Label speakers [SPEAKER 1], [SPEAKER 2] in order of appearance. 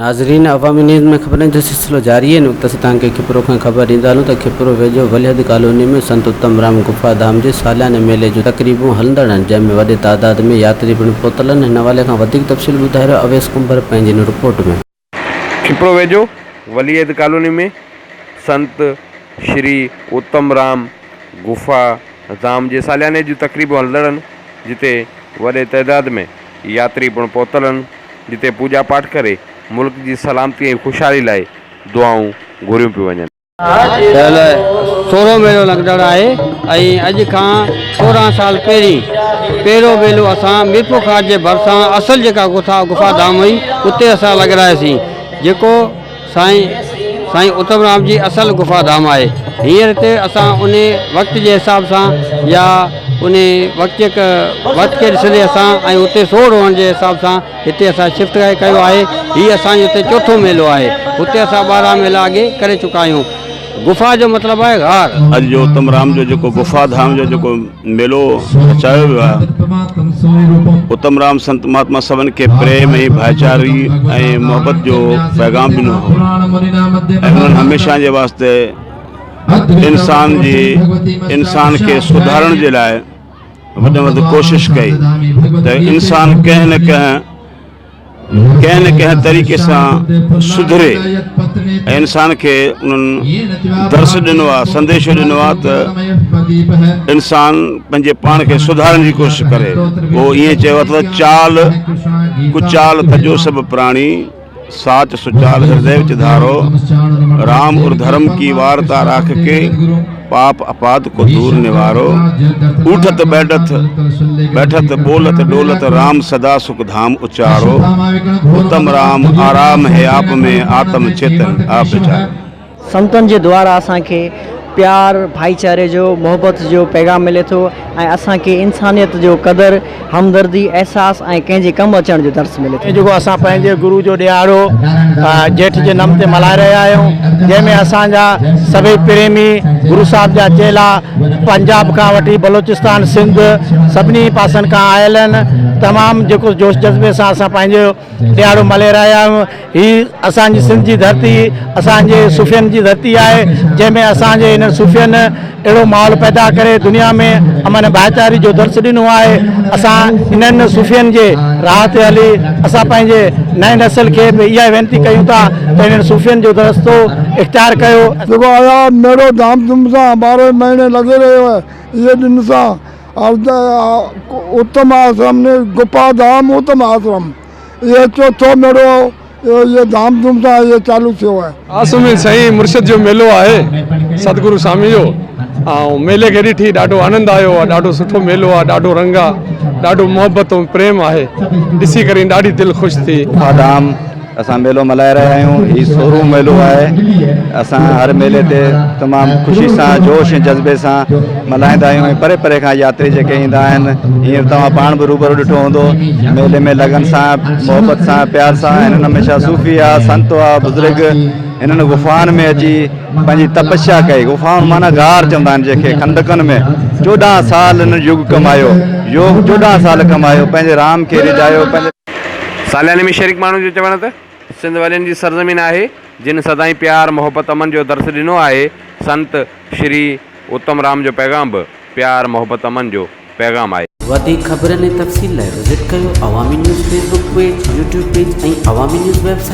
[SPEAKER 1] ناظرين عوامي نيوز ۾ خبرن جو سلسلو جاري آهي هن وقت اسين توهان کي کپرو کان خبر ڏيندا هلون ته کپرو ويجهو وليحد ڪالوني ۾ سنت اتم رام گفا ڌام جي سالياني ميلي جون تقريبون هلندڙ آهن جنهن ۾ وڏي تعداد ۾ ياتري پڻ پهتل آهن هن حوالي کان وڌيڪ تفصيل ٻڌائي رهيو اويس ڪنڀر پنهنجي هن رپورٽ ۾.
[SPEAKER 2] کپرو ويجهو وليحد ڪالوني ۾ سنت شري اتم رام گفا ڌام جي سالياني جون تقريبون هلندڙ آهن جتي وڏي تعداد ۾ ياتري پڻ پهتل آهن جتي پوڄا پاٺ ڪري ملڪ جي سلامتي ۽ خوشحالي لاء دعائون گهريون پيون وڃن.
[SPEAKER 3] ٿيل سورهون ميلو لڳندڙ آهي ۽ اڄ کان 16 سال پهرين پهريون ميلو اسان ميرپورخاص جي ڀرسان اصل جيڪا گفا گفا ڌام هئي اتي اسان لڳرايوسين جيڪو سائين سائين اتم رام جي اصل گفا ڌام آهي هينئر هتي اسان ان وقت جي حساب سان يا ان وقت جي وقت کي ڏسندي اسان ۽ اتي سوڙ هئڻ جي حساب سان هتي اسان شفٽ ڪيو آهي هي اسان جو هتي چوٿون ميلو آهي هتي اسان 12 ميلا اڳي ڪري چڪا آهيون گفا جو مطلب آهي غار.
[SPEAKER 4] اڄ جو اتم رام جو جيڪو گفا ڌام جو جيڪو ميلو رچايو ويو آهي اتم رام سنت مهاتما سڀن کي پريم ۽ ڀائيچاري ۽ محبت جو پيغام ڏنو هو ۽ انهن هميشه جي واسطي انسان جي انسان کي سڌارڻ جي لاء وڏ ۾ وڌ ڪوشش ڪئي ته انسان ڪنهن نه ڪنهن ڪنهن نه ڪنهن طريقي سان سڌري ۽ انسان کي انهن درس ڏنو آهي سنديشو ڏنو آهي ته انسان پنهنجي پاڻ کي سڌارڻ جي ڪوشش ڪري اهو ائين چيو اٿس ته چال ڪچال تجو سڀ پراڻي ساچ سچال هردي وچ ڌارو، رام اور ڌرم ڪي وارتا راک ڪي، پاپ اپاد ڪو دور نوارو، اوٺت بيٺت بيٺت بولت ڊولت رام سدا سک ڌام اچارو، اتم رام آرام هي آپ ۾ آتم چيتن آپ ويچارو.
[SPEAKER 5] سنتن جي دوارا اسان کي پيار، ڀائيچاري جو، محبت جو پيغام ملي ٿو ۽ اسان کي انسانيت جو قدر، همدردي، احساس ۽ ڪنهن جي ڪم اچڻ جو درس ملي ٿو.
[SPEAKER 6] جيڪو اسان پنهنجي گرو جو ڏهاڙو جيٺ جي نم تي ملهائي رهيا آهيون جنهن ۾ اسان جا سڀئي پريمي گرو صاحب جا چيلا پنجاب کان وٺي بلوچستان سنڌ سڀني پاسن کان آيل آهن تمام جيڪو جوش جذبي سان اسان پنهنجو ڏهاڙو ملهائي رهيا آهيون. هي اسان جي سنڌ جي ڌرتي اسان جي صوفين جي ڌرتي آهي جنهن ۾ اسان جي انهن صوفين اهڙو ماحول پيدا ڪري دنيا ۾ امن ڀائيچاري جو درس ڏنو آهي اسان انهن صوفين جي راهه تي هلي اسان پنهنجي نئين نسل کي به اها وينتي ڪيون ٿا ته انهن صوفين جو رستو اختيار ڪيو.
[SPEAKER 7] جيڪو آيا ميڙو ڌام ڌوم سان ٻارهن مهيني لڳي رهيو آهي اهي ڏن سان اتم آشرم ني گپا ڌام اتم آشرم اهو چوٿون ميڙو اهو ڌام ڌوم سان اهو چالو ٿيو آهي.
[SPEAKER 8] آسو ۾ سائين مرشد جو ميلو آهي ستگرو سامي جو ۽ ميلي کي ڏٺي ڏاڍو آنند آيو آهي ڏاڍو سٺو ميلو آهي ڏاڍو رنگ آهي ڏاڍو محبت ۽ پريم آهي ڏسي ڪري ڏاڍي دل خوش ٿي.
[SPEAKER 9] گفا ڌام اسان ميلو ملهائي رهيا آهيون هي سورهون ميلو آهي اسان هر ميلي تي تمام خوشي سان جوش ۽ جذبي سان ملهائيندا آهيون ۽ پري پري کان ياتري جيڪي ايندا آهن هينئر توهان پاڻ به روبرو ڏٺو هوندو ميلي ۾ لگن سان محبت سان پيار سان هنن هميشه صوفي آ سنت آ بزرگ هنن غفائن ۾ اچي پنهنجي تپسيا ڪئي غفائن معنيٰ غار چوندا آهن جنهن کي خندقن ۾ 14 سال هنن يوگ ڪمايو يوگ 14 سال ڪمايو پنهنجي رام کي ريجهايو پنهنجي
[SPEAKER 2] سالياني ۾ شريڪ ماڻهن جو چوڻ ته سنڌ ولين جي سرزمين آهي جن سدائين پيار محبت امن جو درس ڏنو آهي سنت شري اتم رام جو پيغام به پيار محبت امن جو پيغام آهي.
[SPEAKER 1] وڌيڪ خبرن ۽ تفصيل لاء وزٽ ڪيو Awami news Facebook page, YouTube page ۽ Awami news website.